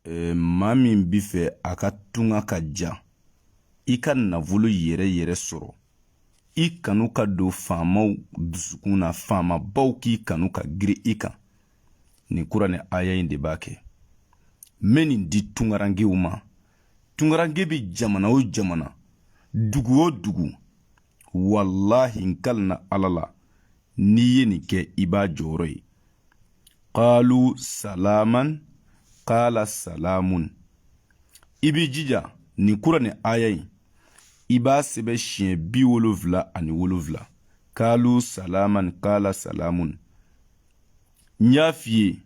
Maa min b'a fɛ a ka tunga ka diya, i ka nafolo yɛrɛ yɛrɛ sɔrɔ, i kanu ka don faamaw dusukun na, faamabaw k'i kanu ka girin i kan, nin kuranɛ aya in de b'a kɛ. N bɛ nin di tungarankew ma. Tungaranke bɛ jamana o jamana, dugu o dugu, walahi n kalina Ala la, n'i ye nin kɛ, i b'a jɔyɔrɔ ye. Qalu salaman qala salamun. I b'i jija nin kuranɛ aya in, i b'a sɛbɛn siɲɛ 77. Kalu salaman qala salamun. N y'a f'i ye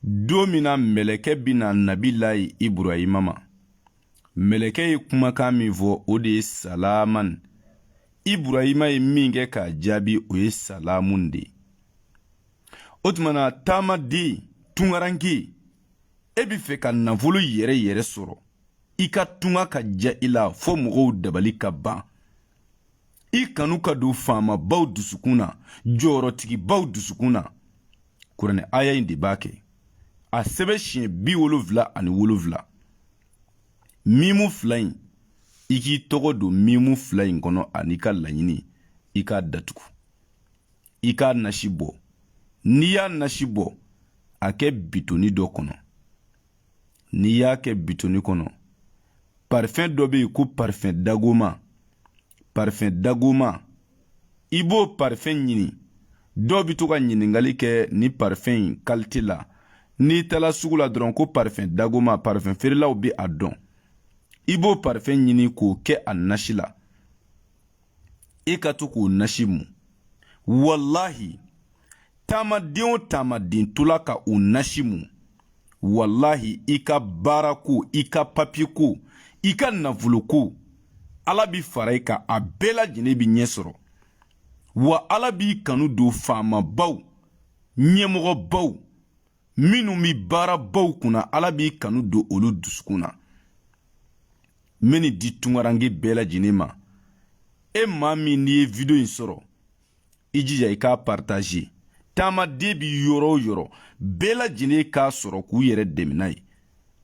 don min na mɛlɛkɛ bɛ na Nabilayi Iburahima ma, mɛlɛkɛ ye kumakan min fɔ, o de ye salaman. Iburahima ye min kɛ k'a jaabi, o ye salamun de ye. O tuma na, taamaden tungaranke, e bɛ fɛ ka nafolo yɛrɛ yɛrɛ sɔrɔ, i ka tunga ka diya i la fo mɔgɔw dabali ka ban, i kanu ka don faamabaw dusukun na, jɔyɔrɔtigibaw dusukun na, kuranɛ aya in de b'a kɛ. A sɛbɛn siɲɛ 77. Mimu fila in, i k'i tɔgɔ don mimu fila in kɔnɔ an'i ka laɲini, i k'a datugu, i k'a nasi bɔ. N'i y'a nasi bɔ, a kɛ bitoni dɔ kɔnɔ. N'i y'a kɛ bitoni kɔnɔ, parifɛn dɔ bɛ yen ko parifɛn dagoma, parifɛn dagoma, i b'o parifɛn ɲini. Dɔw bɛ to ka ɲininkali kɛ ni parifɛn in kalite la. N'i taara sugu la dɔrɔn ko parifɛn dagoma, parifɛn feerelaw bɛ a dɔn. I b'o parifɛn ɲini k'o kɛ a nasi la, e ka to k'o nasi mu. Walahi, taamaden o taamaden tola ka o nasi mu, walahi, i ka baara ko, i ka papiye ko, i ka nafolo ko, Ala bi fara i kan, a bɛɛ lajɛlen bi ɲɛ sɔrɔ. Wa Ala b'i kanu don faamabaw, ɲɛmɔgɔbaw, minnu bɛ baarabaw kunna, Ala b'i kanu don olu dusukun na. N bɛ nin di tungaranke bɛɛ lajɛlen ma. E maa min n'i ye video in sɔrɔ, i jija i k'a partager. Taamaden bi yɔrɔ o yɔrɔ, bɛɛ lajɛlen k'a sɔrɔ k'u yɛrɛ dɛmɛ n'a ye.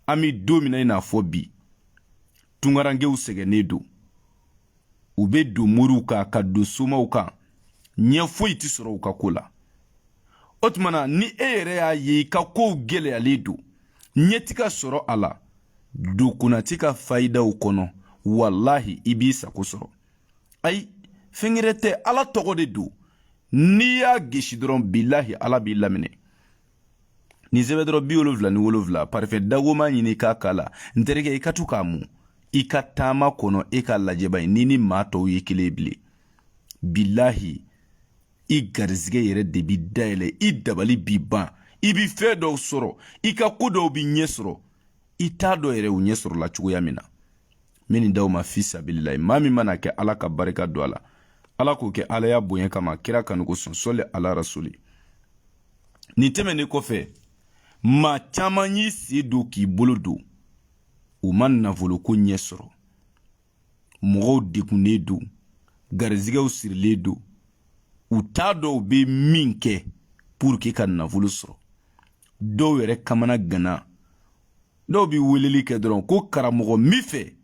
An bɛ don min na i n'a fɔ bi, tungarankew sɛgɛnnen don, u bɛ don moriw kan ka don somaw kan, ɲɛ foyi tɛ sɔrɔ u ka ko la. O tuma na, ni e yɛrɛ y'a ye i ka kow gɛlɛyalen don, ɲɛ tɛ ka sɔrɔ a la, don Konate ka fayidaw kɔnɔ, walahi, i b'i sago sɔrɔ. Ayi, fɛn wɛrɛ tɛ, Ala tɔgɔ de don. N'i y'a gesi dɔrɔn, bilahi, Ala b'i laminɛ. Nin sɛbɛn dɔrɔn 77, parifɛn dagoma ɲini k'a k'a la. N terikɛ, i ka to k'a mu i ka taama kɔnɔ, e ka lajɛba ye n'i ni maa tɔw ye kelen ye bilen. Bilahi, i garizigɛ yɛrɛ de bi dayɛlɛ, i dabali bi ban, i bi fɛn dɔw sɔrɔ, i ka ko dɔw bi ɲɛ sɔrɔ, i t'a dɔn yɛrɛ u ɲɛ sɔrɔla cogoya min na. N bɛ nin d'aw ma fi sabililayi. Maa min mana kɛ, Ala ka barika don a la. Ala k'o kɛ Ala ya bonya kama, kira kanu kosɔn, sɔli ala rasuli. Nin tɛmɛnen kɔfɛ, maa caman y'i sen don k'i bolo don, u ma nafoloko ɲɛ sɔrɔ. Mɔgɔw degunnen don, garizigɛw sirilen don, u t'a dɔn u bɛ min kɛ pour que ka nafolo sɔrɔ. Dɔw yɛrɛ kamana ganna, dɔw bɛ weleli kɛ dɔrɔn ko karamɔgɔ, n b'a fɛ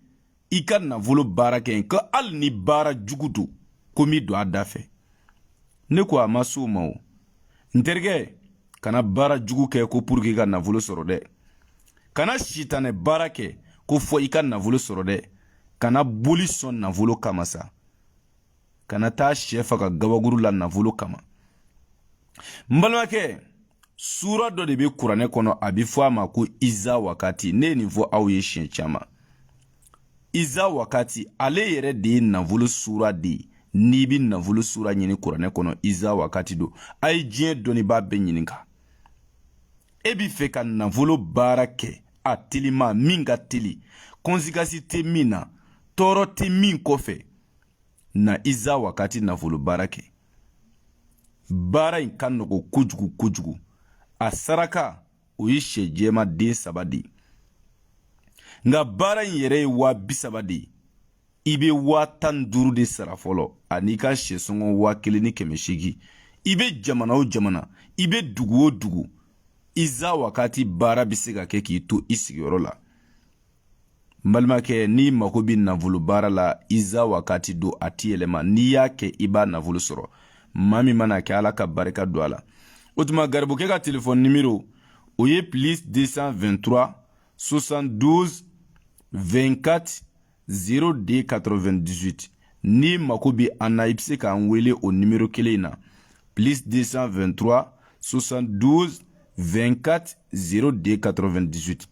i ka nafolo baara kɛ, ko hali ni baara jugu don, ko n bɛ don a da fɛ. Ne ko a ma s'o ma o, n terikɛ, kana baara jugu kɛ ko pour que i ka nafolo sɔrɔ dɛ. Kana sitanɛ baara kɛ ko fɔ i ka nafolo sɔrɔ dɛ. Kana boli sɔn nafolo kama sa. Kana taa sɛ faga gabakuru la nafolo kama. N balimakɛ, sura dɔ de bɛ kuranɛ kɔnɔ, a bɛ fɔ a ma ko Iza Wakati. Ne ye nin fɔ aw ye siɲɛ caman. Iza Wakati, ale yɛrɛ de ye nafolo sura de ye. N'i bɛ nafolo sura ɲini kuranɛ kɔnɔ, Iza Wakati don. A ye diɲɛ dɔnnibaa bɛɛ ɲininka. E bɛ fɛ ka nafolo baara kɛ a telima, min ka teli, conséquence tɛ min na, tɔɔrɔ tɛ min kɔfɛ, na Iza Wakati nafolo baara kɛ. Baara in ka nɔgɔ kojugu kojugu. A saraka, o ye sɛ jɛma den 3 de ye. Nka baara in yɛrɛ ye 30.000 de ye. I bɛ 15.000 de sara fɔlɔ, ani ka sɛ sɔngɔ 1.800. I bɛ jamana o jamana, i bɛ dugu o dugu, Iza wakati baara bɛ se ka kɛ k'i to i sigiyɔrɔ la. N balimakɛ, n'i mako bɛ nafolo baara la, iza wakati don, a ti yɛlɛma. N'i y'a kɛ, i b'a nafolo sɔrɔ. Maa min mana kɛ, Ala ka barika don a la. O tuma, garibukɛ ka telefɔni nimero, o ye plus 223 72 24 02 98. N'i mako bɛ an na, i bɛ se k'an wele o nimero kelen in na, plus 223 72 24 02 98.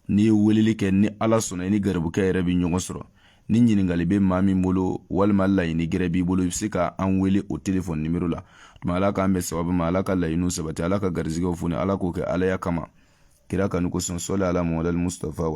N'i ye weleli kɛ, ni Ala sɔnna, i ni garibukɛ yɛrɛ bɛ ɲɔgɔn sɔrɔ. Ni ɲininkali bɛ maa min bolo, walima laɲini gɛrɛ b'i bolo, i bɛ se ka an wele o telefɔni nimero la. Tuma, Ala k'an bɛn sababu ma, Ala ka laɲiniw sabati, Ala ka garizigɛw foni, Ala k'o kɛ Alaya kama, kira kanu kosɔn. Sɔli ala Muhamadu Mustafa.